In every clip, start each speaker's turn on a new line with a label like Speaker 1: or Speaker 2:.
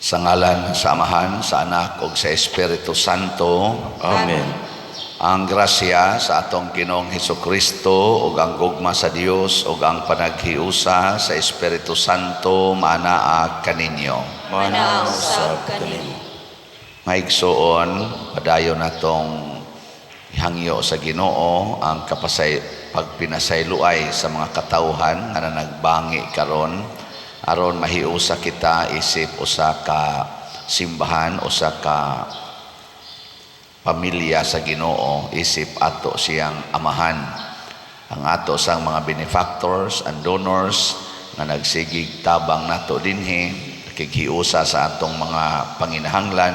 Speaker 1: Sa ngalan sa Amahan, sa Anak ug sa Espiritu Santo.
Speaker 2: Amen.
Speaker 1: Ang grasya sa atong Ginoong Hesukristo ug ang gugma sa Dios ug ang panaghiusa sa Espiritu Santo maanaa kaninyo.
Speaker 2: Manaa usab kanimo.
Speaker 1: Maigsuon, padayon natong ihangyo sa Ginoo ang kapasay pagpinasayloay sa mga katawhan nga nanagbangi karon aron mahiusa kita isip usa ka simbahan, usa ka pamilya sa Ginoo, isip ato siyang amahan. Ang ato sang mga benefactors and donors nga nagsigig tabang nato dinhi, nakighiusa sa atong mga panginahanglan,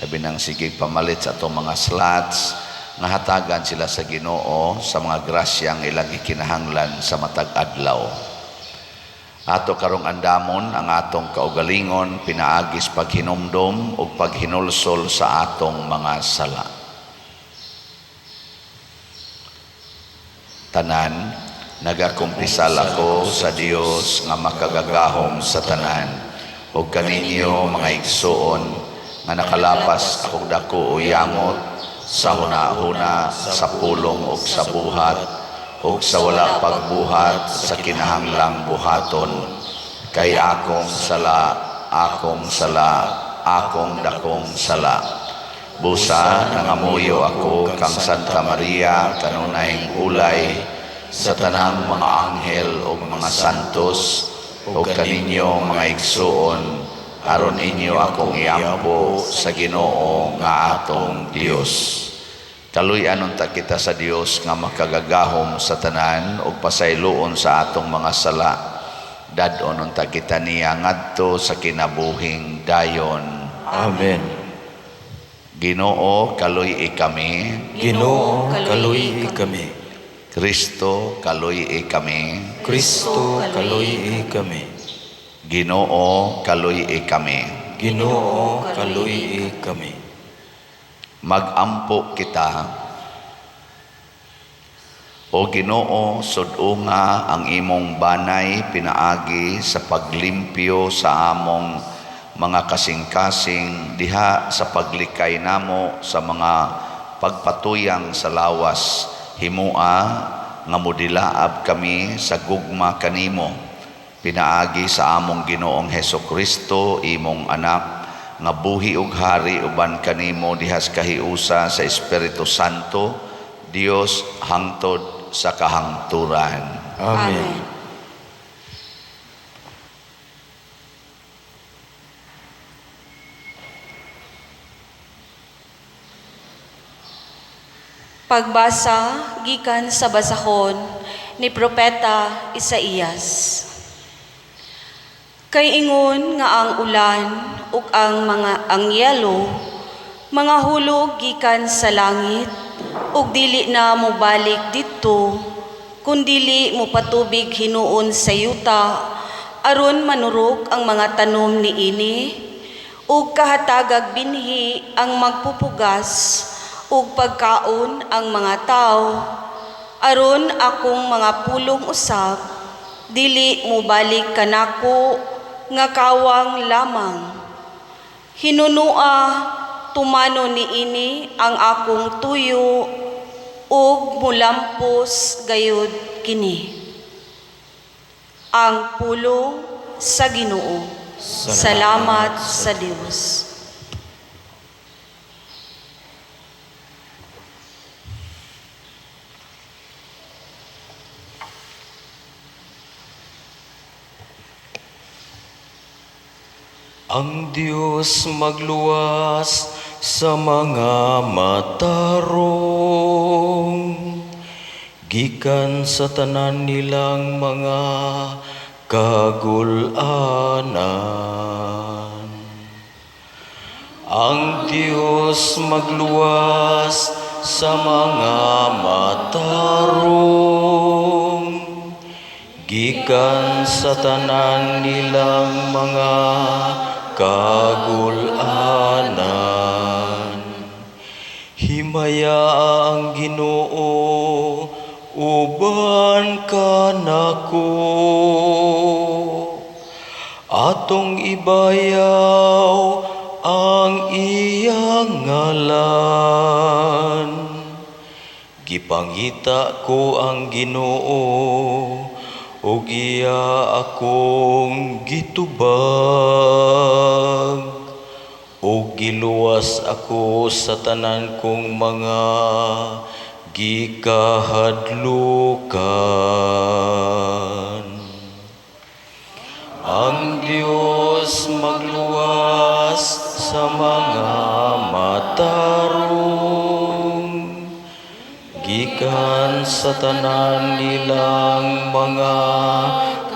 Speaker 1: labi nang sigig pamalit sa atong mga slots, nga hatagan sila sa Ginoo sa mga grasyang ilang gikinahanglan sa matag adlaw. Ato karong andamon ang atong kaugalingon pinaagis paghinumdom ug paghinulsol sa atong mga sala. Tanan, nagakumpisal ako sa Dios nga makagagahom sa tanan ug kaninyo mga igsuon nga nakalapas akong dako o yamot sa huna-huna, sa pulong ug sa buhat ug sa wala pagbuhat sa kinahanglang buhaton, kay akong sala, akong sala, akong dakong sala. Busa nangamuyo ako kang Santa Maria kanunayng ulay, sa tanang mga anghel ug mga santos ug kaninyo mga igsuon, aron inyo akong iampo sa Ginoo nga atong Dios. Kaluy-an unta kita sa Dios nga makagagahom sa tanan ug pasayloon sa atong mga sala. Dad-on unta kita niya ngadto sa kinabuhing dayon.
Speaker 2: Amen.
Speaker 1: Ginoo, kaluy-i kami.
Speaker 2: Ginoo, kaluy-i kami.
Speaker 1: Kristo, kaluy-i kami.
Speaker 2: Kristo, kaluy-i kami.
Speaker 1: Ginoo, kaluy-i kami.
Speaker 2: Ginoo, kaluy-i kami.
Speaker 1: Magampo kita. O Ginoo, sud-unga ang imong banay pinaagi sa paglimpyo sa among mga kasing-kasing diha sa paglikay namo sa mga pagpatuyang sa lawas. Himua nga modilaab kami sa gugma kanimo pinaagi sa among Ginoong Hesukristo, imong anak, nga buhi ug hari uban kanimo dihas kahiusa sa Espiritu Santo, Dios, hangtod sa kahangturan.
Speaker 2: Amen.
Speaker 3: Pagbasa gikan sa basahon ni Propeta Isaías. Kay ingon nga ang ulan ug ang mga ang yelo mga hulog gikan sa langit ug dili na mobalik didto, kun dili mopatubig hinuon sa yuta aron manurok ang mga tanom niini ug kahatagag binhi ang magpupugas ug pagkaon ang mga tawo, aron akong mga pulong usab dili mobalik kanako nga kawang lamang. Hinunua tumano niini ang akong tuyo ug mulampos gayud kini. Ang pulong sa Ginoo. Salamat sa Dios.
Speaker 2: Ang Dios magluwas sa mga matarong gikan sa tanan nilang mga kagul-anan. Ang Dios magluwas sa mga matarong gikan sa tanan nilang mga kagul-anan. Himaya ang Ginoo uban kanako. Atong ibayaw ang iyang ngalan. Gipangita ko ang Ginoo ug iya akong gitubag ug giluwas ako sa tanan kong mga gikahadlukan. Ang Dios magluwas sa mga matarong gikan sa tanan nilang mga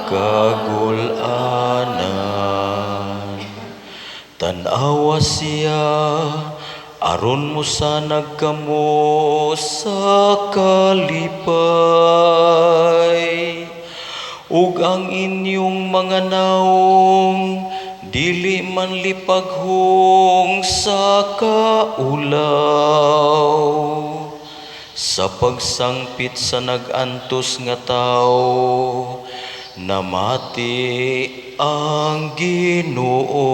Speaker 2: kagul-anan. Tan-awa siya aron mosanag kamo sa kalipay ug ang inyong mga nawong dili manlipaghong sa kaulaw. Sa pagsangpit sa nag-antos nga tawo, namati ang Ginoo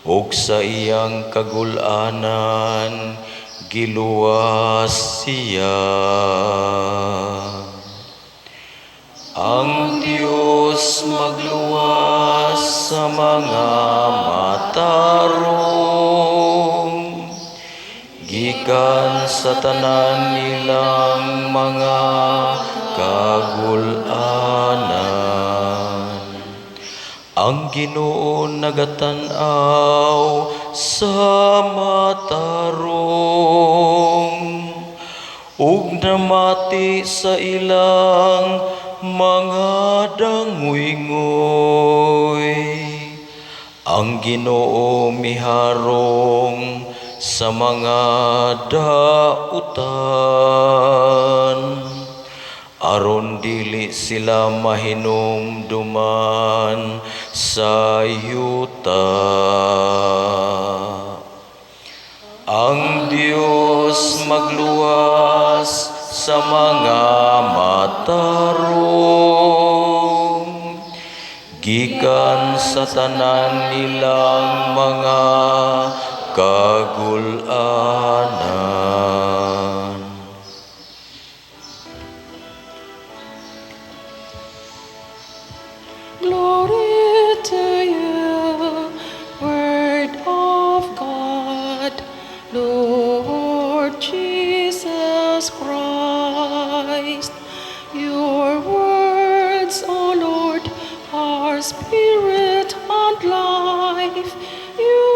Speaker 2: ug sa iyang kagul-anan giluwas siya. Ang Dios magluwas sa mga matarong gikan sa tanan nilang mga kagul-anan. Ang Ginoo nagatan-aw sa matarong ug namati sa ilang mga danguynggoy. Ang Ginoo miharong sa mga dautan aron dili sila mahinumduman sa yuta. Ang Dios magluwas sa mga matarong gikan sa tanan nilang mga kagul-anan.
Speaker 4: Glory to you, Word of God, Lord Jesus Christ. Your words, O Lord, are spirit and life. You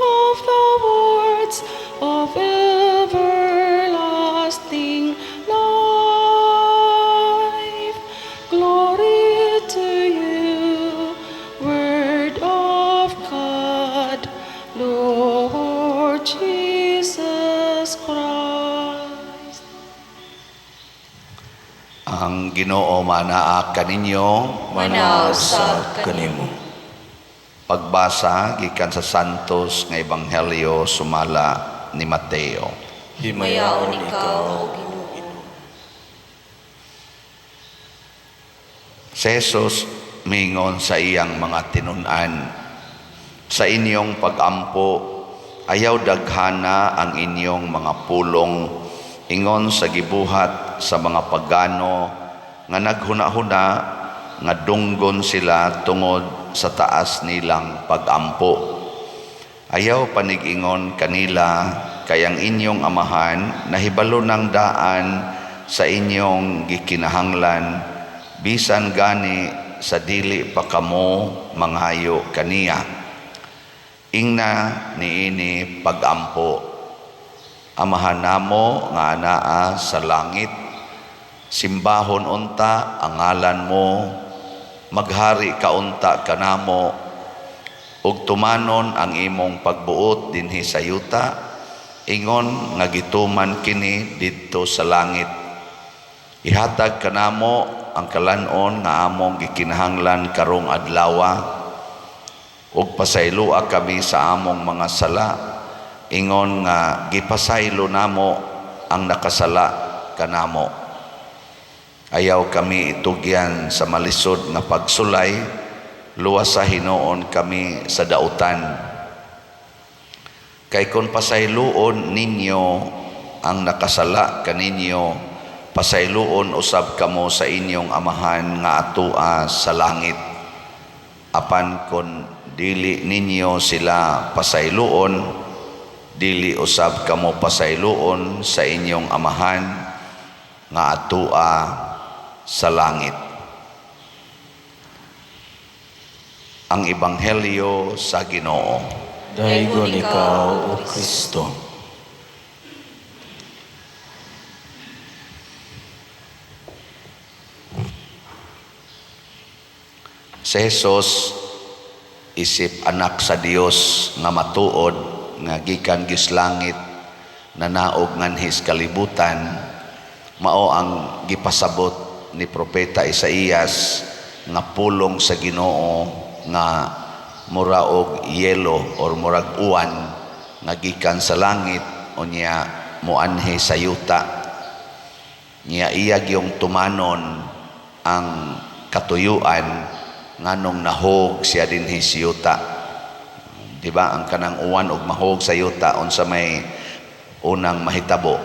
Speaker 4: have the words of everlasting life. Glory to you, Word of God, Lord Jesus Christ.
Speaker 1: Ang Ginoo manaa kaninyo.
Speaker 3: Manaa usab
Speaker 2: kanimo.
Speaker 1: Pagbasa gikan sa Santos nga Ebanghelyo sumala ni Mateo.
Speaker 2: Himayaon
Speaker 3: Himayaon
Speaker 2: ikaw,
Speaker 3: ikaw, Ginoo.
Speaker 1: Si Jesus mingon sa iyang mga tinun-an, sa inyong pagampo, ayaw daghana ang inyong mga pulong ingon sa gibuhat sa mga pagano nga naghuna-huna nga dunggon sila tungod sa taas nilang pagampo. Ayaw panig-ingon kanila kay ang inyong amahan nahibalo ng daan sa inyong gikinahanglan bisan gani sa dili pa kamo mangayo kaniya. Ingna niini pagampo. Amahan namo nga anaa sa langit, simbahon unta ang ngalan mo, maghari ka unta kanamo, ug tumanon ang imong pagbuot dinhi sa yuta, ingon nga gituman kini didto sa langit. Ihatag kanamo ang kalan-on nga among gikinahanglan karong adlawa, ug pasayloa kami sa among mga sala, ingon nga gipasaylo namo ang nakasala kanamo. Ayaw kami itugyan sa malisod nga pagsulay, Luwasa hinuon kami sa dautan. Kay kon pasayloon ninyo ang nakasala kaninyo, pasayloon usab kamo sa inyong Amahan nga atoa sa langit. Apan kon dili ninyo sila pasayloon, dili usab kamo pasayloon sa inyong Amahan nga atoa sa langit. Ang Ebanghelyo sa Ginoo.
Speaker 2: Daygon ikaw, O Kristo.
Speaker 1: Si Jesus isip anak sa Dios nga matuod nga gikan gis langit nanaog nganhis kalibutan, mao ang gipasabot ni propeta Isaías nga pulong sa Ginoo nga mura og yelo or murag uwan nga gikan sa langit unya moanhi sa yuta. Nya iya gyung tumanon ang katuyuan nganong nahog siya dinhi sa yuta. Di ba ang kanang uwan og mahog sa yuta, unsa may unang mahitabo?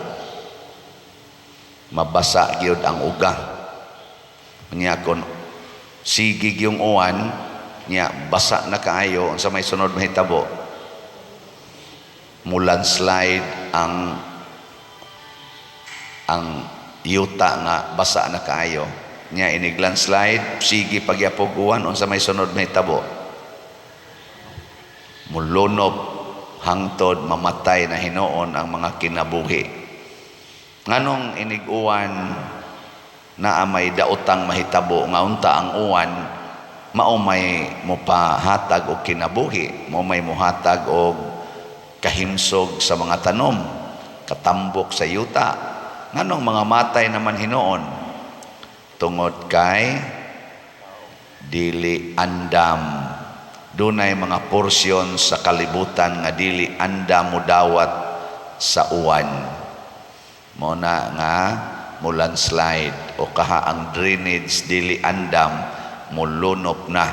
Speaker 1: Mabasa gyud ang uga. Nya kon sige gyung uwan, nya basa na kaayo, unsa may sunod mahitabo? Mulandslide ang yuta nga basa na kaayo. Nya inig landslide, sige pagyapog uwan, unsa may sunod mahitabo? Mulunop hangtod mamatay na hinuon ang mga kinabuhi. Nganong inig uwan naa may daotang mahitabo nga unta ang uwan mao may mopahatag og kinabuhi, mao may mohatag og kahimsog sa mga tanom, katambok sa yuta. Nganong mga matay naman hinuon? Tungod kay dili andam. Dunay mga porsyon sa kalibutan nga dili andam modawat sa uwan. Mao na nga mo landslide o kaha ang drainage dili andam, molunop na.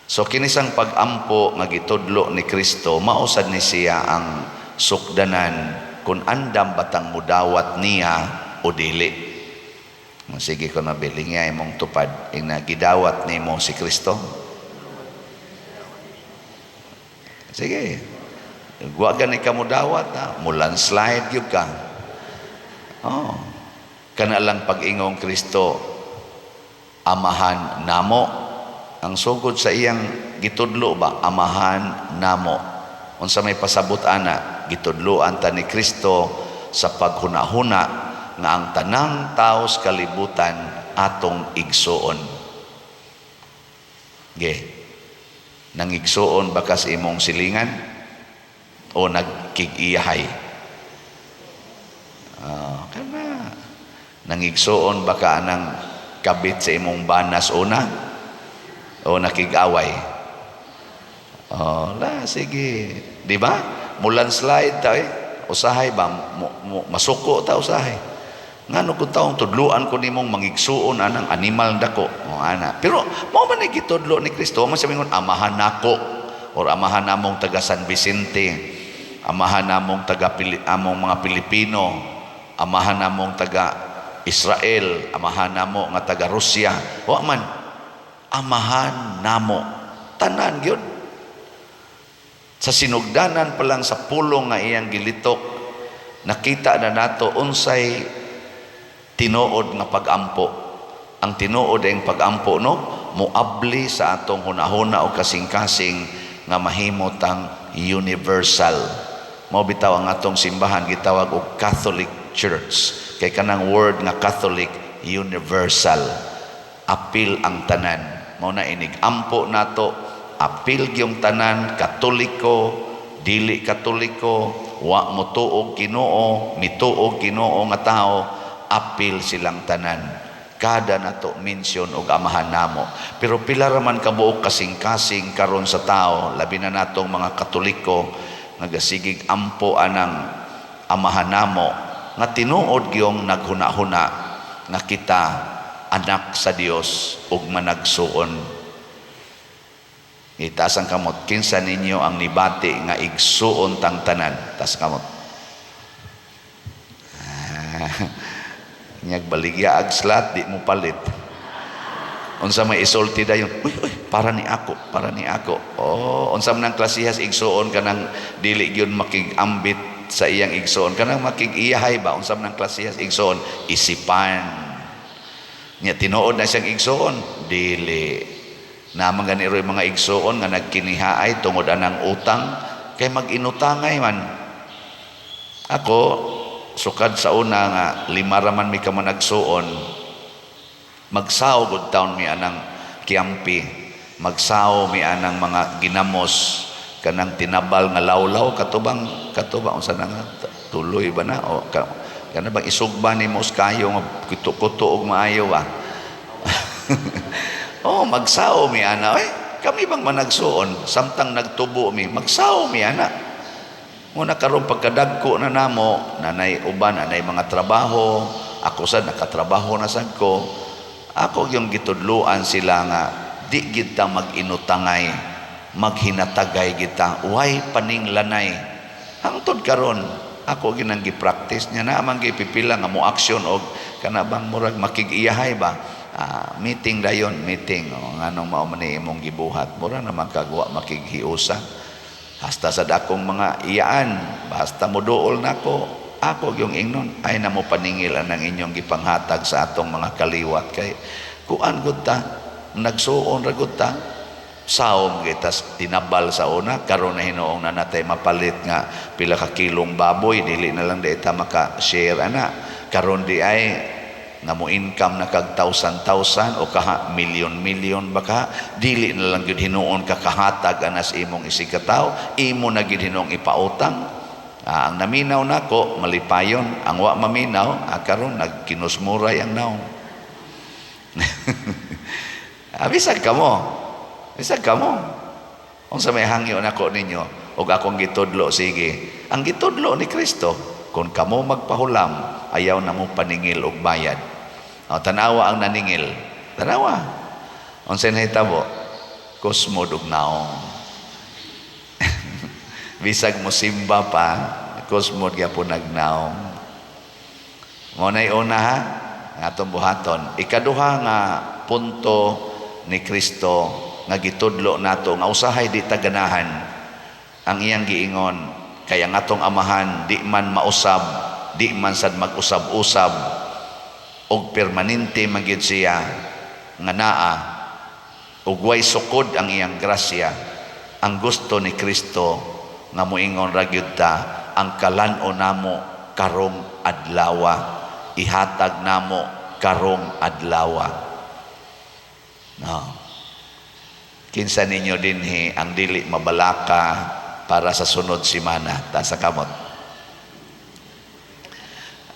Speaker 1: So kinisang pag-ampo nga gitudlo ni Kristo, mao sad ni siya ang sukdanan kung andam batang mudawat niya o dili. Sige ko na biling niya imong tupad ina gidawat nimo si Kristo. Sige. Wa gani ka mudawat ha, mo landslide gyud ka. Oh. Kana lang pag-ingong Kristo, amahan namo. Ang sugod sa iyang gitudlo ba, amahan namo. Unsa may pasabot ana, gitudloan ta ni Kristo sa paghunahuna nga ang tanang tawo sa kalibutan atong igsuon. Ge. Nangigsuon ba kas imong silingan o nagkig-iyahay? Kana. Nangigsuon ba ka anang kabit sa imong banas una o nakig-away? Oh, la sige. Di ba? Mulandslide ta eh. Usahay ba masuko ta usahay. Ngano kung taong tudluan ko nimong mangigsuon anang animal dako. O ana. Pero mao man ni gitudlo ni Kristo, man siya mingon amahan nako or amahan namong taga San Vicente, amahan namong taga among mga Pilipino, amahan namong taga Israel, amahan namo nga taga Russia. Wa man amahan namo tanan gyud. Sa sinugdanan pa lang sa pulong nga iyang gilitok, nakita na nato unsay tinuod nga pag-ampo. Ang tinuod ang pag-ampo, no, moabli sa atong hunahuna o kasing-kasing nga mahimo tang universal. Mao bitaw ang atong simbahan gitawag og Catholic Church. Kay kanang word nga Catholic, universal. Apil ang tanan. Mao na inig ampo nato, apil gyung tanan, Katoliko, dili Katoliko, wa mo tuog Ginoo, mituog Ginoo nga tao, apil silang tanan. Kada nato mention og amahan namo. Pero pila ra man kabuok kasing-kasing karon sa tao, labi na natong mga Katoliko nga gasigig ampo anang amahan namo, nga tinuod gyung naghuna-huna nga kita anak sa Dios ug managsuon. Itaas ang kamot. Kinsa ninyo ang nibati nga igsuon tang tanan? Taas ang kamot. Ah, nyag baligya ag slot, di mo palit. Unsa may isulti dayon? Uy, uy, para ni ako, para ni ako. Oh, unsa man ang klasihas igsuon kanang dili gyud makig-ambit sa iyang igsuon, kanang makig-iyahay ba? Unsa man ang klasihas igsuon? Isipan. Nya tinuod na siyang igsuon, dili. Naman gani ro'y mga igsuon nga nagkinihaay tungod anang utang kay mag-inutangay man. Ako sukad sa una nga lima ra man mi ka managsuon, magsao gud taon mi anang kiampi, magsao mi anang mga ginamos, kanang tinabal nga lawlaw, katubang katubang unsa na nga, tuloy ba na o kana bang isugba nimo kayo nga kuto-kuto og maayo ba? Oh, magsao mi ana. Eh, kami bang managsuon samtang nagtubo mi, magsao mi ana. Muna karon pagkadagko na namo, nanay uban, anay mga trabaho, ako sad nakatrabaho na sad ko. Ako yung gitudluan sila nga di kita mag-inutangay, maghinatagay kita, way paninglanay. Hangtod karon ako ginang gi-practice niya na amang gipipila nga mo action og kana bang murag makig-iyahay ba. Ah, meeting dayon, meeting. O, nganong mao man ni imong gibuhat, mura naman kagwa makighiusa. Hasta sa dakong mga iyaan, basta mo duol nako, ako yung ingnon, ay na mo paningil anang inyong gipanghatag sa atong mga kaliwat kay kuan gud ta, nagsuon ra gud ta. Saom gitas tinabal sa una, karon na hinuong na natay mapalit nga pila ka kilong baboy, dili na lang di ta maka-share ana. Karon di ay nga mo income na kag thousand thousand o kaha milyon milyon baka, dili na lang gyud hinuon ka kahatag anas imong isigkatawo, imo na gyud hinuong ipautang. Ah, ang naminaw nako malipayon, ang wa maminaw, karon nagkinusmuray ang naong. Ah, bisag kamo, bisag kamo. Unsa may hangyo nako ninyo og akong gitudlo, sige. Ang gitudlo ni Kristo, kung kamo magpahulam, ayaw na mo paningil og bayad. O, tanawa ang naningil. Tanawa. Unsa nahitabo? Kusmod og naong. Bisag mo simba pa, kusmod gyapon nagnaong. Mo nay una ha, atong buhaton. Ikaduha nga punto ni Kristo nga gitudlo nato nga usahay di ta ganahan ang iyang giingon, kay ang atong amahan di man mausab, di man sad mag-usab-usab, og permanente man gyud siya nga naa ug way sukod ang iyang grasya. Ang gusto ni Kristo nga moingon ra gyud ta, ang kalan-on namo karong adlawa, ihatag namo karong adlawa. No. Kinsa ninyo dinhi ang dili mabalaka para sa sunod semana? Ta sa kamot.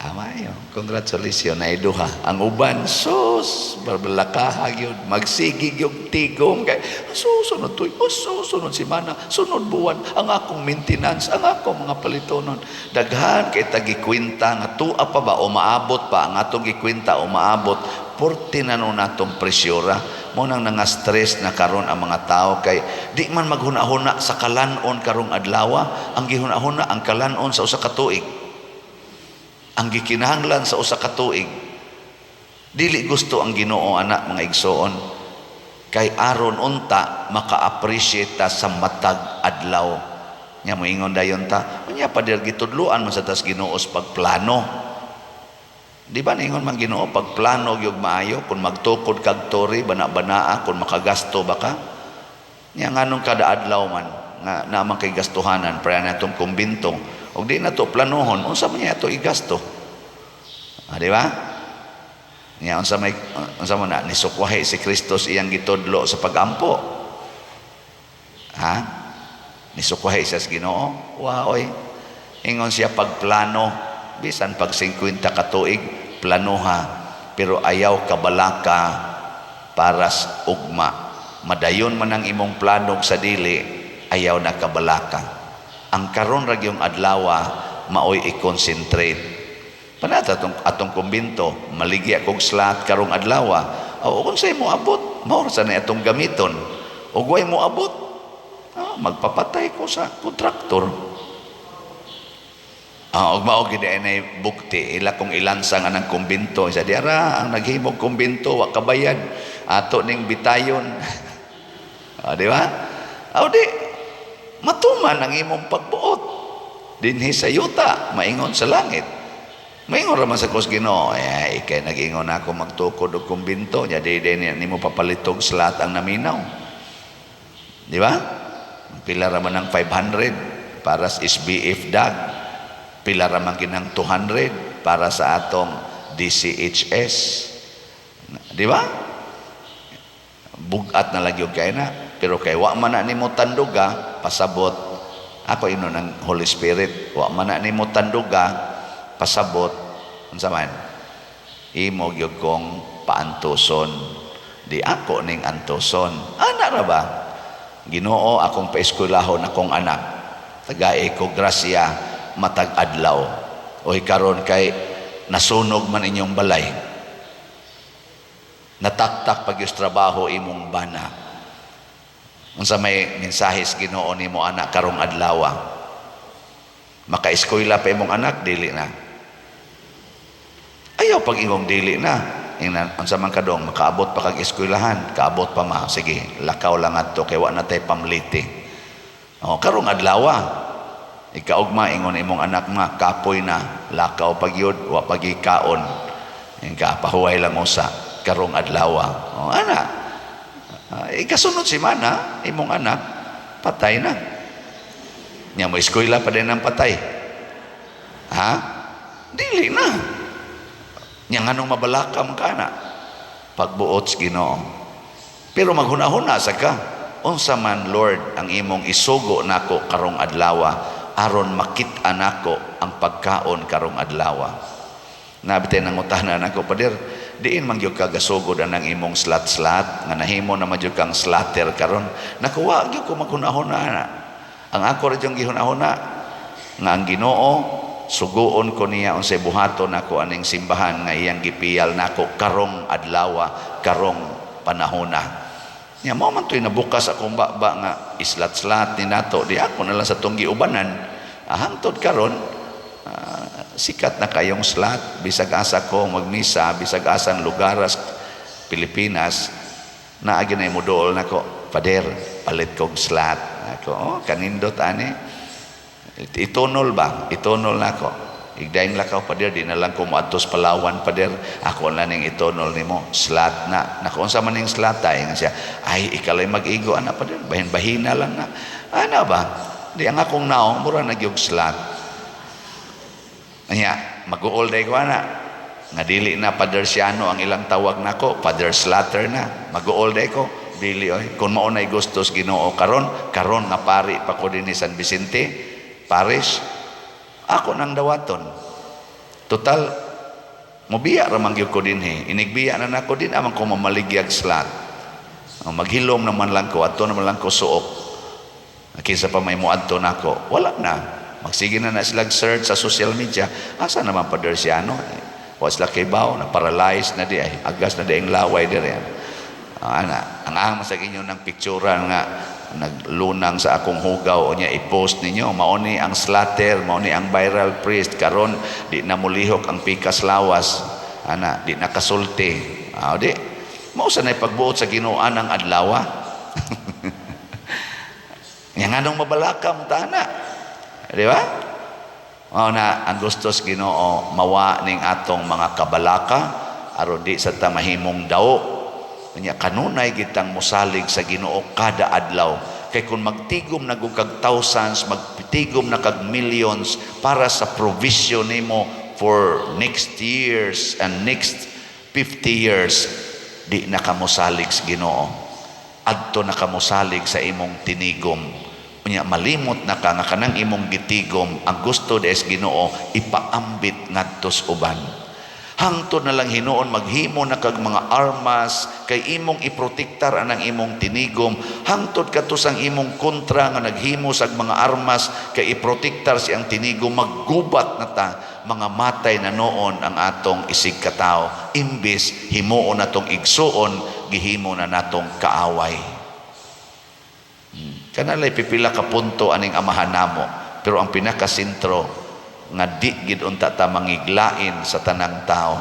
Speaker 1: Amayo, congratulations na iduha. Ang uban, sus, barbalakaha gyud, magsigi gyud tigom kay susunod tuy, oh, susunod semana, sunod buwan, ang akong maintenance, ang akong mga palitonon. Daghan kay tagikwenta nga tua pa ba o maabot pa ang atong gikwenta o maabot, porte na nun atong presyora. Mo nang nanga-stress na karon ang mga tao kay di man maghuna-huna sa kalan-on karong adlaw, ang gihuna-huna ang kalan-on sa usa ka tuig. Ang gikinahanglan sa usa ka tuig. Dili gusto ang Ginoo ana mga igsoon kay aron unta maka-appreciate ta sa matag adlaw. Nya moingon dayon ta, unya pa dir gitudloan man sa tas Ginoo sa pagplano. Di ba ningon man Ginoo pagplano gyud maayo kung magtukod kag tori bana-banaa kung makagasto ba ka? Nya nganong kada adlaw man nga naman kay gastuhanan para natong kumbinto og di na to planohon, unsa man niya to igasto? Ah, di ba? Nya unsa may unsa man na nisukwahi si Kristo iyang gitudlo sa pagampo. Ha? Nisukwahi siya sa Ginoo. Wa oy. Ingon siya pagplano bisan pag 50 ka tuig planoha, pero ayaw kabalaka para sa ugma. Madayon man ang imong plano sa dili, ayaw na kabalaka. Ang karon ra gyung adlawa maoy i-concentrate. Panata atong kumbinto, maligi akong slot karong adlawa. O kung say mo abot, mao ra sa na atong gamiton. O way mo abot, Magpapatay ko sa kontraktor. Ah, og mao gid ay bukti ila kung ilansang anang kumbinto sa diara ang naghimog kumbinto wa kabayad ato ning bitayon. Ah, di ba? Aw di matuman ang imong pagbuot dinhi sa yuta, maingon sa langit. Maingon ra man sa kos Ginoo, eh, ikay nag-ingon ako magtukod og kumbinto, nya di di nimo papalitog slat ang naminaw. Di ba? Pila ra man ang 500 para sa SBF DAG. Pila ra man kinang 200 para sa atong DCHS. Di ba? Bugat na lang yung kay na. Pero kay wa man na nimo tanduga, pasabot. Ako ino ng Holy Spirit. Wa man na nimo tanduga, pasabot. Unsa man? Imo gyud kong paantuson. Di ako ning antuson. Ana ra ba? Ginoo, akong paeskwelahon akong anak. Tagae ko grasya matag adlaw. Oy karon kay nasunog man inyong balay. Nataktak pag trabaho imong bana. Unsa may mensahe sa Ginoo nimo anak karong adlaw? Maka-eskwela pa imong anak, dili na. Ayaw pag imong dili na. Ingnan, unsa man kadong makaabot pa kag eskwelahan, kaabot pa ma. Sige, lakaw lang adto kay wa na tay pamliti. O karong adlaw, ikaugma ingon imong anak ma, kapoy na, lakaw pag yun, wa pag kaon. Ing ka pahuway lang usa karong adlaw. O ana. Ikasunod si mana, imong anak, patay na. Nya mo eskwela pa din ang patay. Ha? Dili na. Nya nganong mabalaka man ka na? Pagbuot sa Ginoo. Pero maghuna-huna sa ka. Unsa man, Lord, ang imong isugo nako karong adlaw aron makit-an nako ang pagkaon karong adlaw. Nabitay nangutana nako, "Pader, diin man gyud ka gasugod anang imong slat-slat nga nahimo na man gyud kang slatter karon?" Nakuwa gyud ko maghuna-huna na. Ang ako ra gyud gihuna-huna nga ang Ginoo suguon ko niya unsay buhaton nako aning simbahan nga iyang gipiyal nako karong adlaw, karong panahona. Nya mao man to'y nabukas akong baba nga islat-slat ni nato, di ako na lang sa tong giubanan. Hangtod karon, sikat na kayong slat bisag asa ko magmisa, bisag asang lugar sa Pilipinas, naagi na mo dool nako, "Pader, palit kog slat." Ako, "Oh, kanindot ani." Itunol ba? Itunol nako. "Igdaing lakaw, pader, di na lang ko moadto sa Palawan, pader. Ako na ning itunol nimo, slat na." "Nako, unsa man ning slat ay?" Nga siya, "Ay, ikalay mag-igo ana, pader, bahin-bahina lang na." Ana ba? Di ang akong naong mura na gyud slat. Anya, mag-uol day ko ana. Nga dili na Pader Siano ang ilang tawag nako, Pader Slatter na. Mag-uol day ko. Dili oy. Kung mao na'y gustos Ginoo karon, karon nga pari pa ko dinhi San Vicente Parish, ako nang dawaton. Total, mobiya ra man gyud ko dinhi. Inigbiya na nako din amang ko mamaligyag slat. Oh, maghilom naman lang ko, adto naman lang ko suok. Kinsa pa may moadto nako, wala na. Magsige na na sila search sa social media. Asa naman Pader Siano? Wa sila kay baw, na paralyzed na di ay, agas na di ang laway di rin. Ah, ana, ang ang sa inyo ng pictura nga naglunang sa akong hugaw o niya i-post ninyo, mao ni ang slatter, mao ni ang viral priest karon di na mulihok ang pikas lawas ana, di na kasulti. Ah, di mao sa nay pagbuot sa Ginoo ang adlaw. Nya nganong mabalaka mo ta ana, di ba? Mao na ang gustos Ginoo mawa ning atong mga kabalaka aron di sa ta mahimong daw. Nya kanunay gitang mosalig sa Ginoo kada adlaw, kay kung magtigom na gud kag thousands, magtigom na kag millions para sa provision nimo for next years and next 50 years, di na ka mosalig sa Ginoo. Adto na ka mosalig sa imong tinigom. Unya malimot na ka nga kanang imong gitigom, ang gusto des Ginoo ipaambit ngadto sa uban. Hangtod na lang hinuon maghimo na kag mga armas kay imong iprotektar anang imong tinigom, hangtod kadto sang imong kontra nga naghimo sag mga armas kay iprotektar siyang tinigom, maggubat na ta, mga matay na noon ang atong isig katawo. Imbis himuon natong igsuon, gihimo na natong kaaway. Kanalay pipila ka punto aning Amahan namo, pero ang pinakasentro nga di gid unta ta mangiglain sa tanang tao.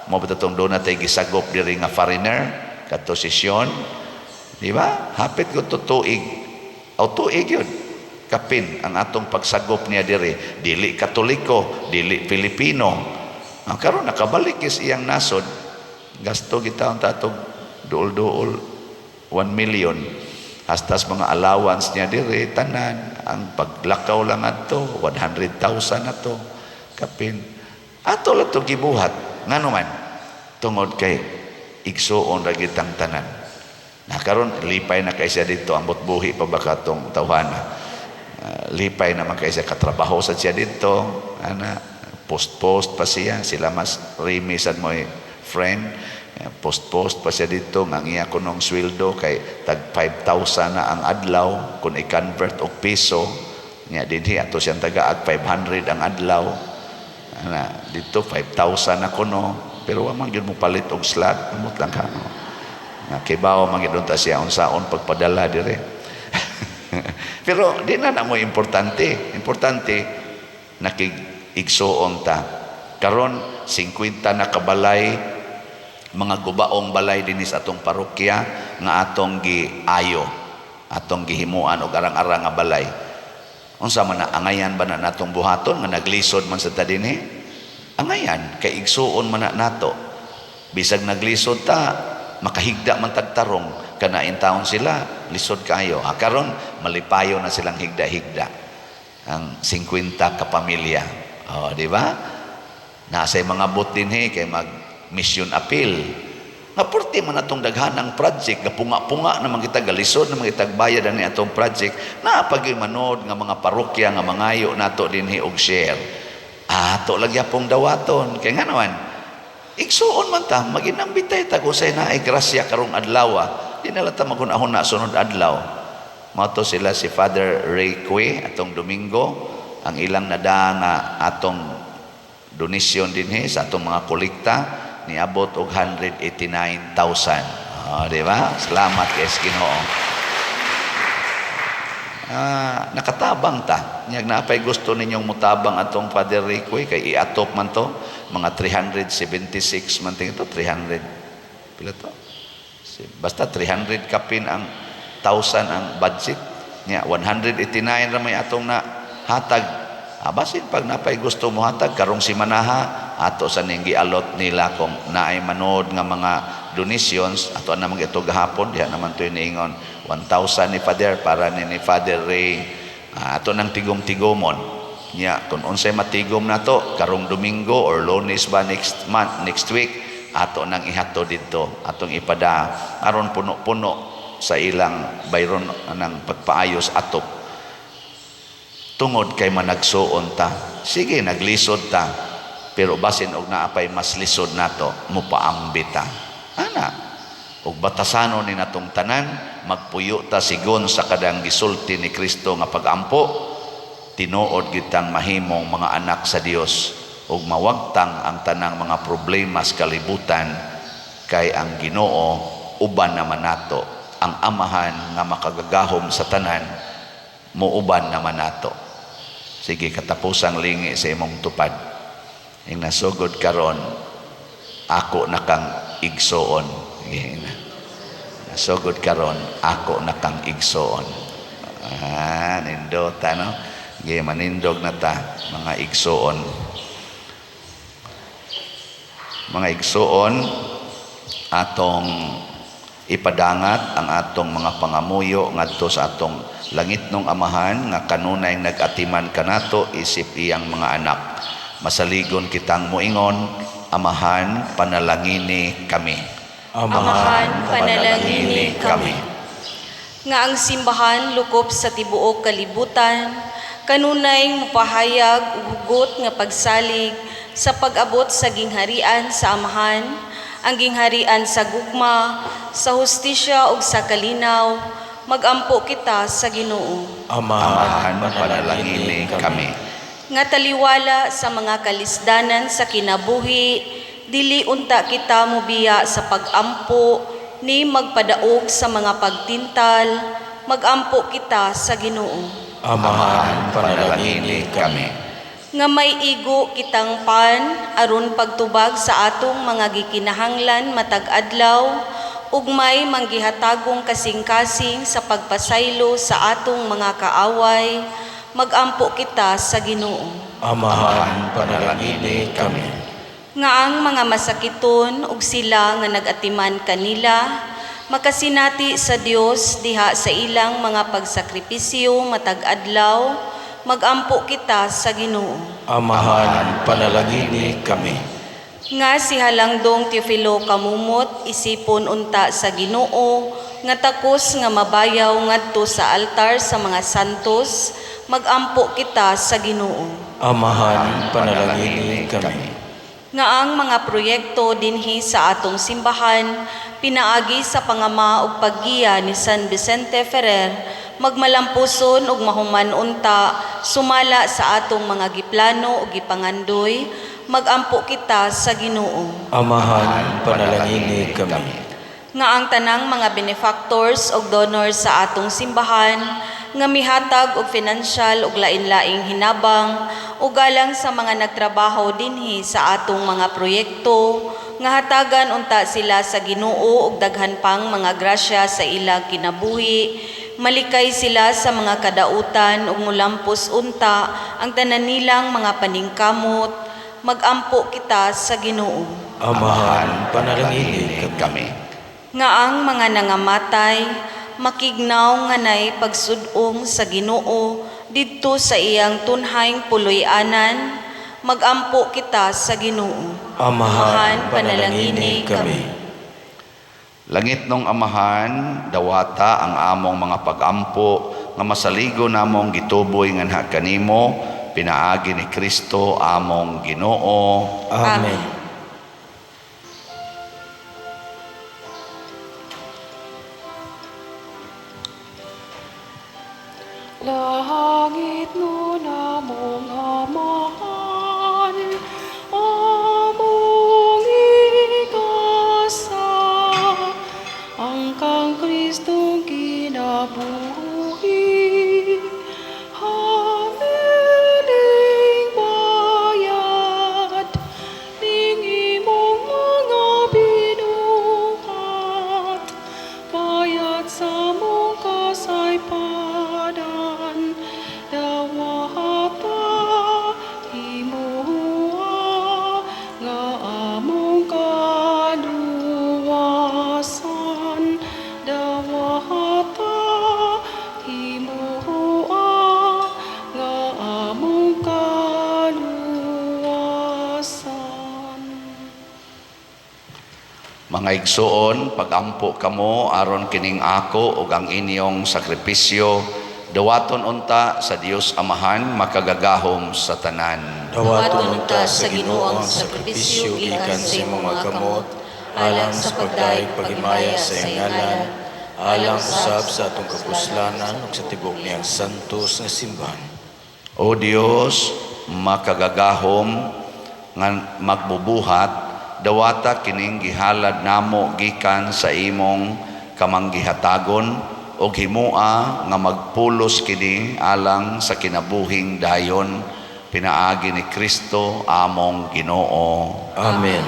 Speaker 1: Mao ba tong duna tay gisagop diri nga foreigner kadto sesyon, di ba? Hapit ko to tuig. Aw, tuig yun. Kapin ang atong pagsagop niya diri, dili Katoliko, dili Pilipino. Ang karon nakabalik is iyang nasod. Gasto kita ang tatog duol-duol 1 million. Hastas mga allowance niya diri tanan, ang paglakaw lang adto 100,000 na to. Kapin. Ato lang to gibuhat. Ngano man? Tungod kay igsuon ra gitang tanan. Na karon lipay na kay siya dito, ambot buhi pa ba katong tawhana. Lipay naman kay siya, katrabaho sa siya dito. Ana, post-post pa siya, sila mas Remy sad mo friend. Post-post pa siya dito nga ang iya kunong sweldo kay tag 5,000 na ang adlaw kung i-convert og piso nya dinhi ato siyang tagaag 500 ang adlaw. Ana, dito 5,000 na kuno, pero wa man gyud mo palit og slot, amot lang ka. Nga kibaw man gyud unta siya unsaon pagpadala dire. Pero di na na mo importante. Importante nakig igsuon ta. Karon 50 na kabalay, mga gubaong balay dinhi sa atong parokya nga atong giayo, atong gihimuan og arang-arang nga balay. Unsa man na, angayan ba na natong buhaton nga naglisod man sa ta dinhi? Angayan kay igsuon man na nato. Bisag naglisod ta, makahigda man tagtarong kana taon sila lisod kaayo. Ah, karon malipayo na silang higda-higda ang 50 ka pamilya. Oh, di ba? Nasa mga bot dinhi kay mag mission appeal. Nga purti man atong daghanang project, nga punga-punga naman kita, galisod naman kita bayad ani atong project, naa pa gyud manood nga mga parokya nga mangayo nato dinhi og share. Ato lagi pong dawaton. Kay nga naman, igsuon man ta, maginambitay ta kung say naay grasya karong adlaw. Di na lang ta maghunahuna sunod adlaw. Mao to sila si Father Ray Cue atong Domingo, ang ilang nada nga atong donasyon dinhi sa atong mga kolekta niabot og 189,000. Oh, di ba? Salamat kay Ginoo. Ah, nakatabang ta. Nyag napay gusto ninyong mutabang atong Father Rico kay iatop man to mga 376 man tingin to, 300 pila to? Basta 300 kapin ang thousand ang budget nya, 189 ra may atong na hatag. Ah, basin pag napay gusto mo hatag karong simanaha, ato sa ning gialot nila kung naay manood nga mga donations ato naman ito gahapon diha naman to niingon 1,000 ni Father para ni Father Ray. Ah, ato nang tigom-tigomon nya kung unsay matigom nato karong Domingo or Lunes ba next month, next week, ato nang ihato didto, atong ipada aron puno-puno sa ilang bayron ng pagpaayos atop, tungod kay managsuon ta. Sige, naglisod ta, pero basin og naa pay mas lisod nato, mupaambi ta ana ug batasanon ni natong tanan, magpuyo ta sigon sa kadang gisulti ni Kristo nga pagampo, tinuod gitang mahimong mga anak sa Dios ug mawagtang ang tanang mga problema sa kalibutan, kay ang Ginoo uban naman nato, ang Amahan nga makagagahom sa tanan muuban naman nato. Sige, katapusang lingi sa imong tupad. Ing nasugod karon, ako na kang igsoon. Sige na. Nasugod karon, ako na kang igsoon. Ah, nindota, no? Sige, manindog na ta, mga igsoon. Mga igsoon, atong ipadangat ang atong mga pangamuyo ngadto sa atong langitnong Amahan nga kanunay nag-atiman kanato isip iyang mga anak. Masaligon kitang moingon, Amahan, panalangini kami.
Speaker 3: Amahan, panalangini kami. Nga ang simbahan lukop sa tibuok kalibutan kanunay mupahayag og hugot nga pagsalig sa pag-abot sa gingharian sa Amahan, ang gingharian sa gugma, sa hustisya ug sa kalinaw, magampo kita sa Ginoo.
Speaker 1: Amahan, panalangini kami.
Speaker 3: Nga taliwala sa mga kalisdanan sa kinabuhi, dili unta kita mobiya sa pagampo ni magpadaog sa mga pagtintal. magampo kita sa Ginoo.
Speaker 2: Amahan, panalangini kami.
Speaker 3: Nga may igo kitang pan aron pagtubag sa atong mga gikinahanglan matag adlaw ug may manggihatagong kasing-kasing sa pagpasaylo sa atong mga kaaway, magampo kita sa Ginoo.
Speaker 2: Amahan, panalangini kami.
Speaker 3: Nga ang mga masakiton ug sila nga nagatiman kanila makasinati sa Dios diha sa ilang mga pagsakripisyo matag adlaw, magampo kita sa Ginoo.
Speaker 2: Amahan, panalangini kami.
Speaker 3: Nga si Halangdong Teofilo Camomot isipon unta sa Ginoo nga takos nga mabayaw ngadto sa altar sa mga santos, magampo kita sa Ginoo.
Speaker 2: Amahan, panalangini kami.
Speaker 3: Nga ang mga proyekto dinhi sa atong simbahan pinaagi sa pangama ug paggiya ni San Vicente Ferrer magmalampuson ug mahuman unta sumala sa atong mga giplano ug gipangandoy, magampo kita sa Ginoo.
Speaker 2: Amahan, panalangini kami.
Speaker 3: Nga ang tanang mga benefactors ug donors sa atong simbahan nga mihatag og financial ug lain-laing hinabang ug alang sa mga nagtrabaho dinhi sa atong mga proyekto, nga hatagan unta sila sa Ginoo og daghan pang mga grasya sa ilang kinabuhi, malikay sila sa mga kadautan ug mulampos unta ang tanan nilang mga paningkamot, magampo kita sa Ginoo.
Speaker 2: Amahan, panalangini kami.
Speaker 3: Nga ang mga nangamatay makignaw nga nay pagsudong sa Ginoo didto sa iyang tunhayng puloy-anan, magampo kita sa Ginoo.
Speaker 2: Amahan, panalangini kami.
Speaker 1: Langitnong Amahan, dawata ang among mga pagampo nga masaligo namong gituboy nganha kanimo pinaagi ni Kristo among Ginoo.
Speaker 2: Amen.
Speaker 4: Langitnon among Amahan, among igasa, ang kang Kristong kinabuhi, hamiling bayad, ning imong mga binuhat, bayad sa among kasaypanan, dawata himoa nga among kaluwasan, dawata himoa nga among kaluwasan.
Speaker 1: Mga igsoon, pagampo kamo aron kining ako ug ang inyong sakripisyo dawaton unta sa Dios Amahan makagagahom sa tanan.
Speaker 2: Dawaton unta sa Ginoo ang sakripisyo gikan sa imong mga kamot, alang sa pagdayeg paghimaya sa iyang ngalan, alang usab sa atong kapuslanan ug sa tibuok niyang santos nga simbahan.
Speaker 1: O Dios, makagagahom nga magbubuhat, dawata kining gihalad namo gikan sa imong kamanggihatagon ug himoa nga magpulos kini alang sa kinabuhing dayon pinaagi ni Kristo among Ginoo.
Speaker 2: Amen.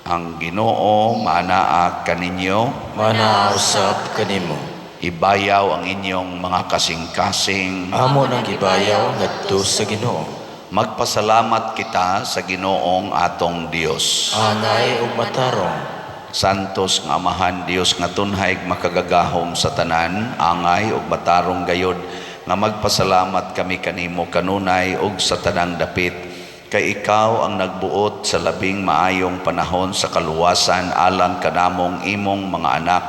Speaker 1: Ang Ginoo maanaa kaninyo.
Speaker 2: Maanaa usab kanimo.
Speaker 1: Ibayaw ang inyong mga kasing-kasing.
Speaker 2: Amo nang gibayaw ngadto sa Ginoo.
Speaker 1: Magpasalamat kita sa Ginoong atong Dios.
Speaker 2: Angay ug matarong.
Speaker 1: Santos nga Amahan, Dios nga tunhay makagagahom sa tanan, angay ug matarong gayod nga magpasalamat kami kanimo kanunay ug sa tanang dapit, kay ikaw ang nagbuot sa labing maayong panahon sa kaluwasan alang kanamong imong mga anak,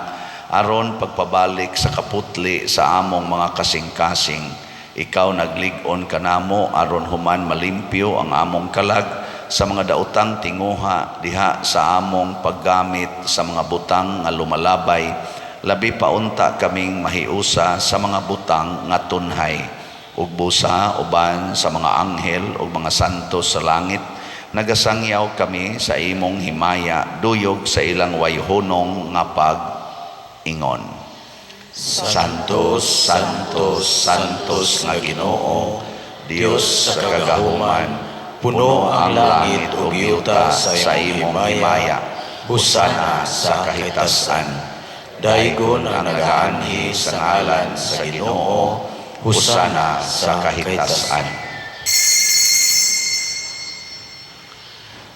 Speaker 1: aron pagpabalik sa kaputli sa among mga kasing-kasing. Ikaw naglig-on kanamo aron human malimpyo ang among kalag sa mga daotang tinguha diha sa among paggamit sa mga butang nga lumalabay. Labi pa unta kaming mahiusa sa mga butang nga tunhay. Ug busa uban sa mga anghel ug mga santos sa langit, nagasangyaw kami sa imong himaya duyog sa ilang wayhunong nga pag-ingon. Santos, Santos, Santos nga Ginoo, Dios sa kagahuman, puno ang langit ug yuta sa imong himaya. Hosana sa kahitasan. Daygon ang nagaanhi sa ngalan sa Ginoo, Hosana sa kahitasan.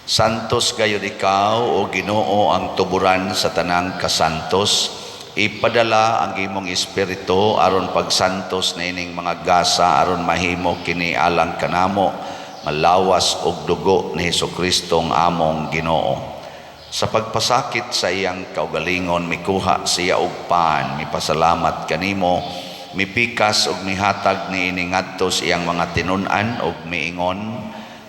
Speaker 1: Santos gayud ikaw, o Ginoo, ang tuburan sa tanang kasantos. Ipadala ang imong espiritu aron pagsantos na ining mga gasa aron mahimo kini alang kanamo malawas og dugo ni Hesukristo ang among Ginoo. Sa pagpasakit sa iyang kaugalingon, mikuha siya og pan, mipasalamat kanimo, mipikas og mihatag niini ngadto sa iyang mga tinun-an og miingon,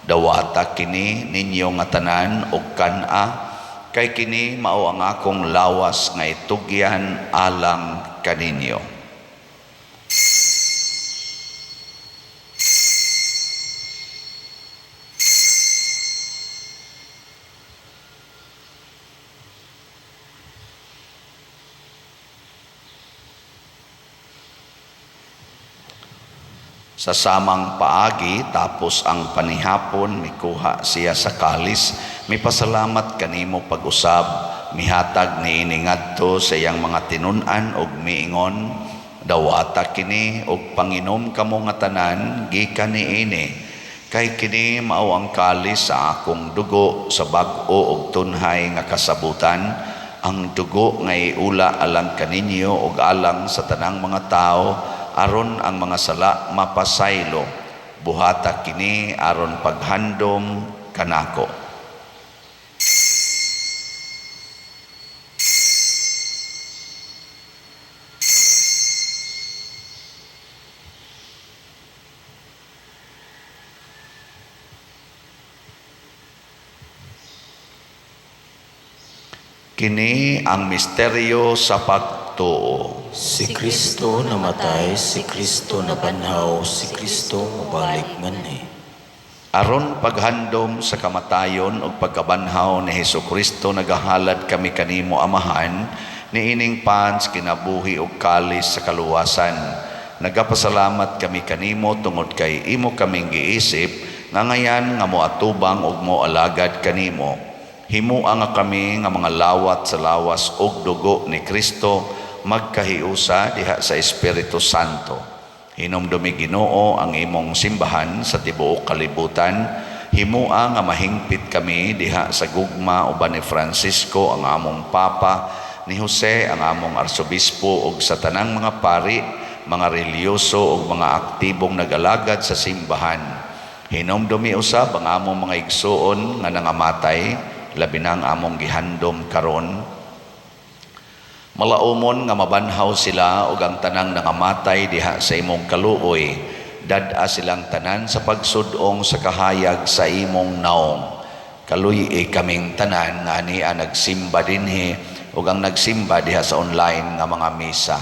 Speaker 1: dawata kini ninyo nga tanan og kan-a, kay kini mao ang akong lawas nga itugyan alang kaninyo. Sa samang paagi, tapos ang panihapon, mikuha siya sa kalis, mipasalamat kanimo pag-usab, mihatag niini ngadto sa iyang mga tinun-an og miingon, dawata kini og panginom kamo nga tanan gikan niini, kay kini mao ang kalis sa akong dugo sa bag-o og tunhay nga kasabutan, ang dugo nga iula alang kaninyo og alang sa tanang mga tawo, aron ang mga sala mapasaylo. Buhata kini aron paghandom kanako. Kini ang misteryo sa pagtuo.
Speaker 2: Si Kristo namatay, si Kristo nabanhaw, si Kristo mobalik nganhi.
Speaker 1: Aron paghandom sa kamatayon ug pagkabanhaw ni Hesukristo, nagahalad kami kanimo, Amahan, niining pans kinabuhi ug kalis sa kaluwasan. Nagapasalamat kami kanimo tungod kay imo kaming giisip nga ngayan nga moatubang ug moalagad kanimo. Himua nga kami nga mga lawat sa lawas ug dugo ni Kristo magkahiusa diha sa Espiritu Santo. Hinumdumi, Ginoo, ang imong simbahan sa tibuok kalibutan. Himua nga mahingpit kami diha sa gugma uban ni Francisco ang among Papa, ni Jose ang among Arsobispo ug sa tanang mga pari, mga relihiyoso ug mga aktibong nagalagad sa simbahan. Hinumdumi usab ang among mga igsuon nga nangamatay, labi na ang among gihandom karon. Malaumon nga mabanhaw sila ug ang tanang nangamatay diha sa imong kaluoy. Dad-a silang tanan sa pagsud-ong sa kahayag sa imong naong. Kaluy-i kaming tanan nga ania nagsimba dinhi ug ang nagsimba diha sa online nga mga misa.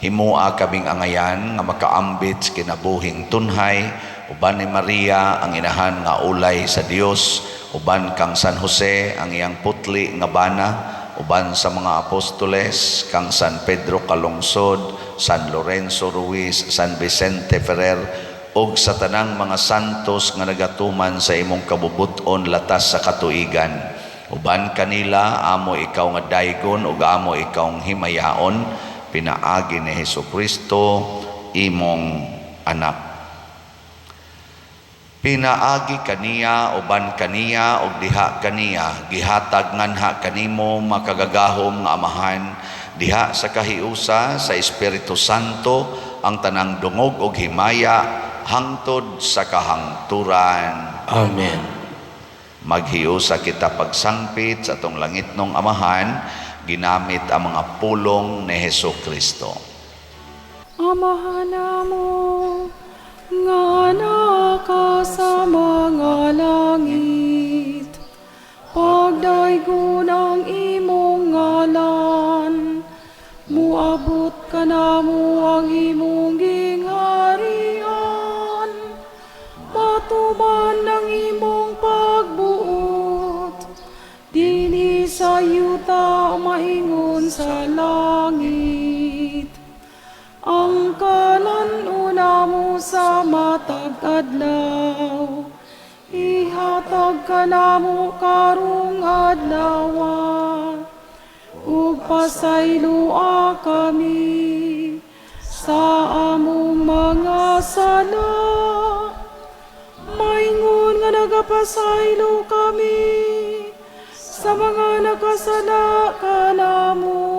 Speaker 1: Himua kaming angayan nga makaambit sa kinabuhing tunhay uban ni Maria ang inahan nga ulay sa Dios, uban kang San Jose ang iyang putli nga bana, uban sa mga apostoles kang San Pedro Calungsod, San Lorenzo Ruiz, San Vicente Ferrer ug sa tanang mga santos nga nagatuman sa imong kabubut-on latas sa katuigan. Uban kanila amo ikaw nga daygon ug amo ikaw himayaon, pinaagi ni Hesukristo imong anak. Pinaagi kaniya, uban kaniya ug diha kaniya, gihatag nganha kanimo makagagahom nga Amahan diha sa kahiusa sa Espiritu Santo ang tanang dungog ug himaya hangtod sa kahangturan.
Speaker 2: Amen.
Speaker 1: Maghiusa kita pagsangpit sa atong langitnong Amahan ginamit ang mga pulong ni Hesukristo.
Speaker 4: Amahan namo nga naa ka sa mga langit, pagdaygon ang imong ngalan, muabot kanamo ang imong gingharian, matuman ang imong pagbuot, dinhi sa yuta maingon sa langit. sa matag adlaw. Ihatag kanamo karong adlaw, ug pasayloa kami sa among mga sala, maingon nga nagapasaylo kami sa mga nakasala kanamo.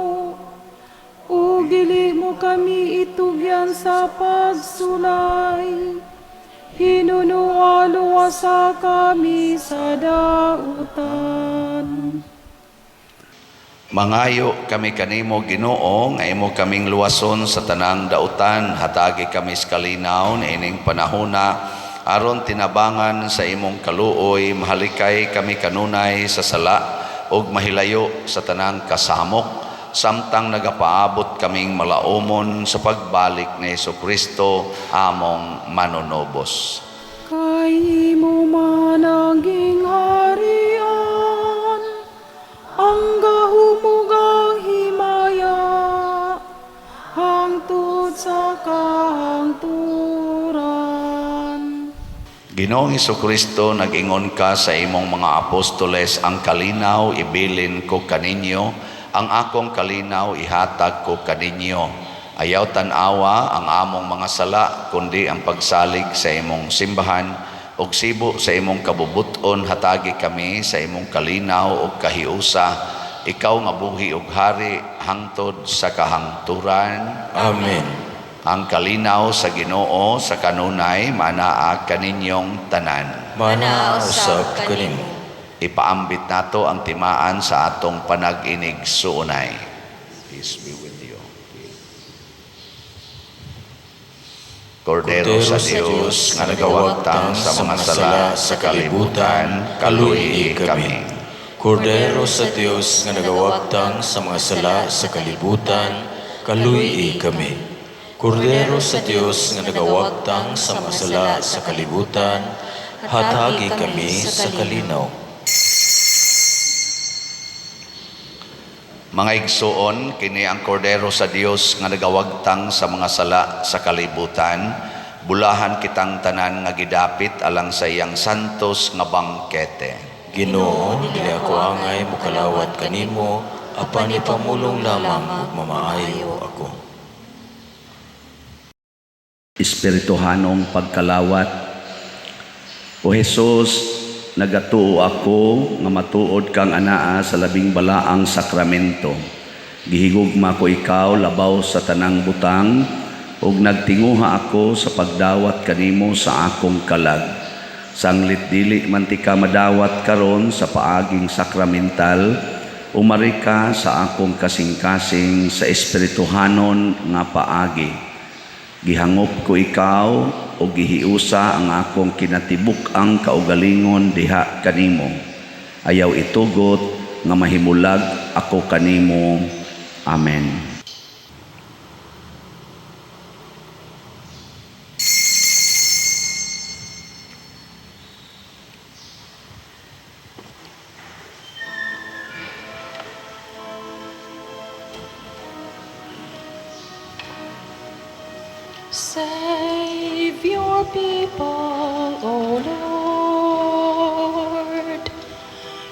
Speaker 4: Ug dili mo kami itugyan sa pagsulay, hinunoa luwasa kami sa dautan.
Speaker 1: Mangayo kami kanimo, Ginoo, nga imo kaming luwason sa tanang dautan. Hatagi kami sa kalinaw niining panahona aron tinabangan sa imong kaluoy mahalikay kami kanunay sa sala ug mahilayo sa tanang kasamok samtang nagapaabot kaming malaumon sa pagbalik ni Kristo among manunubos.
Speaker 4: Kay imo man ang gingharian, ang gahom ug ang himaya, hangtod sa kahangturan.
Speaker 1: Ginoong Kristo, nag-ingon ka sa imong mga apostoles, "Ang kalinaw ibilin ko kaninyo, ang akong kalinaw ihatag ko kaninyo." Ayaw tan-awa ang among mga sala, kundi ang pagsalig sa imong simbahan, ug sibo sa imong kabubuton hatagi kami sa imong kalinaw ug kahiusa. Ikaw nga buhi ug hari hangtod sa kahangturan.
Speaker 2: Amen.
Speaker 1: Ang kalinaw sa Ginoo sa kanunay manaa kaninyong tanan.
Speaker 2: Manaa usab kanimo.
Speaker 1: Ipaambit nato ang timaan sa atong panag-inig-suunay. Peace be with you. Kordero sa Dios nga nagawagtang sa mga sala sa kalibutan, kaluyi kami.
Speaker 2: Kordero sa Dios nga nagawagtang sa mga sala sa kalibutan, kaluyi kami. Kordero sa Dios nga nagawagtang sa mga sala sa kalibutan, hatagi kami sa kalinaw.
Speaker 1: Mga igsuon, kini ang Kordero sa Dios nga nagawagtang sa mga sala sa kalibutan. Bulahan kitang tanan nga gidapit alang sa iyang santos nga bangkete.
Speaker 2: Ginoo, dili ako angay mokalawat kanimo, apan ipamulong lamang ug mamaayo ako.
Speaker 1: Espirituhanong pagkalawat. O Jesus, nagatuo ako nga matuod kang anaa sa labing balaang sakramento. Gihigugma ko ikaw labaw sa tanang butang ug nagtinguha ako sa pagdawat kanimo sa akong kalag. Sanglit dili man tika madawat karon sa paaging sakramental, umari ka sa akong kasing-kasing sa espirituhanon nga paagi. Gihangop ko ikaw o gihiusa ang akong kinatibuk-ang kaugalingon diha kanimo. Ayaw itugot nga mahimulag ako kanimo. Amen.
Speaker 4: Save your people, O Lord.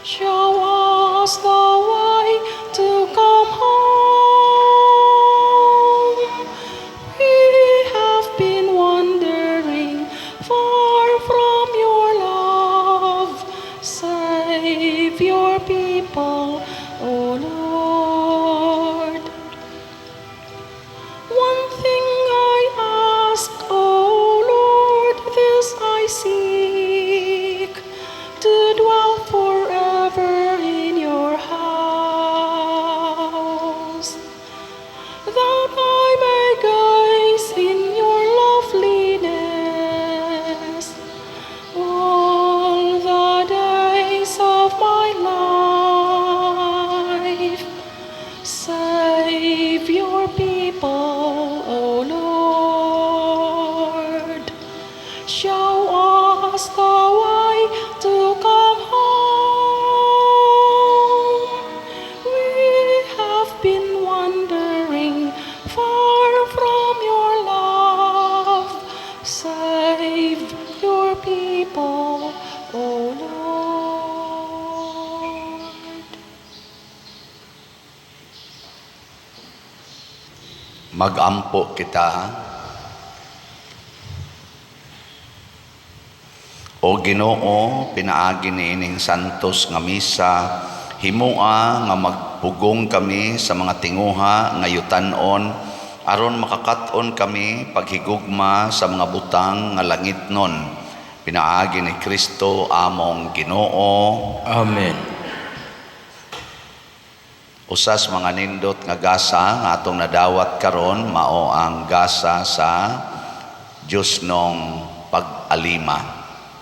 Speaker 4: Show us the way to come home. We have been wandering far from your love. Save your people, O Lord. One thing I ask, O Lord, this
Speaker 1: Magampo kita. O Ginoo, pinaagi niining santos nga misa, himoa nga magpugong kami sa mga tinguha nga yutan-on aron makakat-on kami paghigugma sa mga butang nga langitnon. Pinaagi ni Kristo among Ginoo.
Speaker 2: Amen.
Speaker 1: Usas mga nindot nga gasa nga atong nadawat karon mao ang gasa sa Diyosnong pag-alima,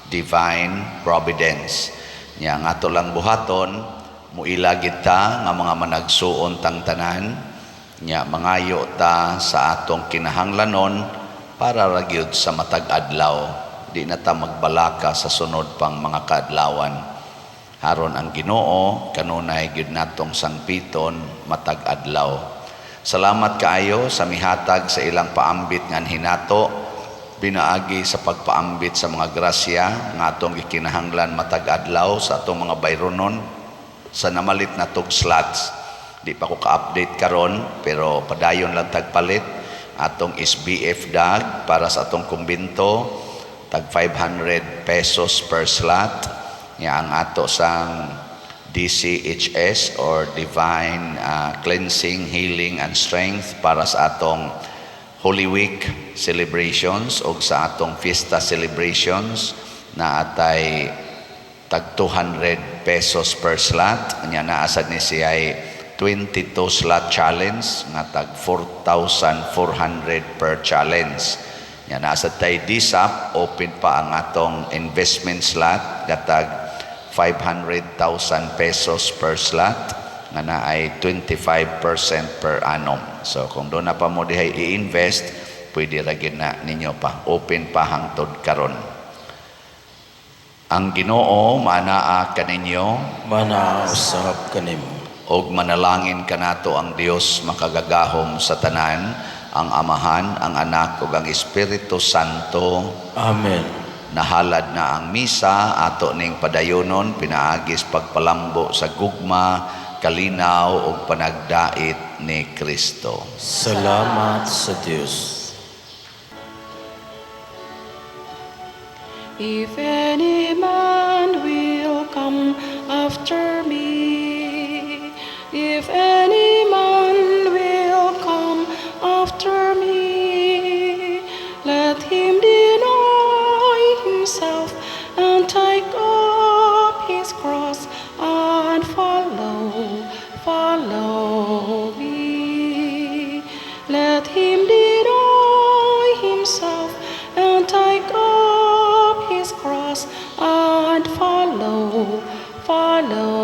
Speaker 1: Divine Providence. Nya nga ato lang buhaton, muila kita nga mga managsuon tang tanan, nya mangayo ta sa atong kinahanglanon para ra gyud sa matag adlaw, di na ta magbalaka sa sunod pang mga kaadlawan. Haron ang Ginoo kanunay gyud natong sangpiton matag adlaw. Salamat kaayo sa mihatag sa ilang paambit ngan hinato pinaagi sa pagpaambit sa mga grasya nga atong gikinahanglan matag adlaw sa atong mga bayronon sa namalit na tog slots. Di pa ko ka-update karon, pero padayon lang tagpalit atong SBF dag para sa atong kumbinto, tag 500 pesos per slot. Nya ang ato sang DCHS or Divine Cleansing, Healing and Strength para sa atong Holy Week celebrations o sa atong fiesta celebrations na atay tag 200 pesos per slot. Nya naa sad ni siya 22 slot challenge nga tag 4,400 per challenge. Nya naa sad tay DSAP, open pa ang atong investment slot, gatag 500,000 pesos per slot nga naay 25% per annum. So kung doon na pa mo dihay i-invest, pwede ra gyud na ninyo pa. Open pa hangtod karon. Ang Ginoo manaa kaninyo.
Speaker 2: Manaa usab kanimo.
Speaker 1: Og manalangin kanato ang Dios makagagahom sa tanan, ang Amahan, ang Anak ug ang Espiritu Santo.
Speaker 2: Amen.
Speaker 1: Nahalad na ang misa, ato ning padayonon pinaagis pagpalambo sa gugma, kalinaw ug panagdait ni Kristo.
Speaker 2: Salamat sa Dios.
Speaker 4: If any man will come after me, if any man will come after me, let him deny himself and take up his cross and follow, follow me. Let him deny himself and take up his cross and follow, follow.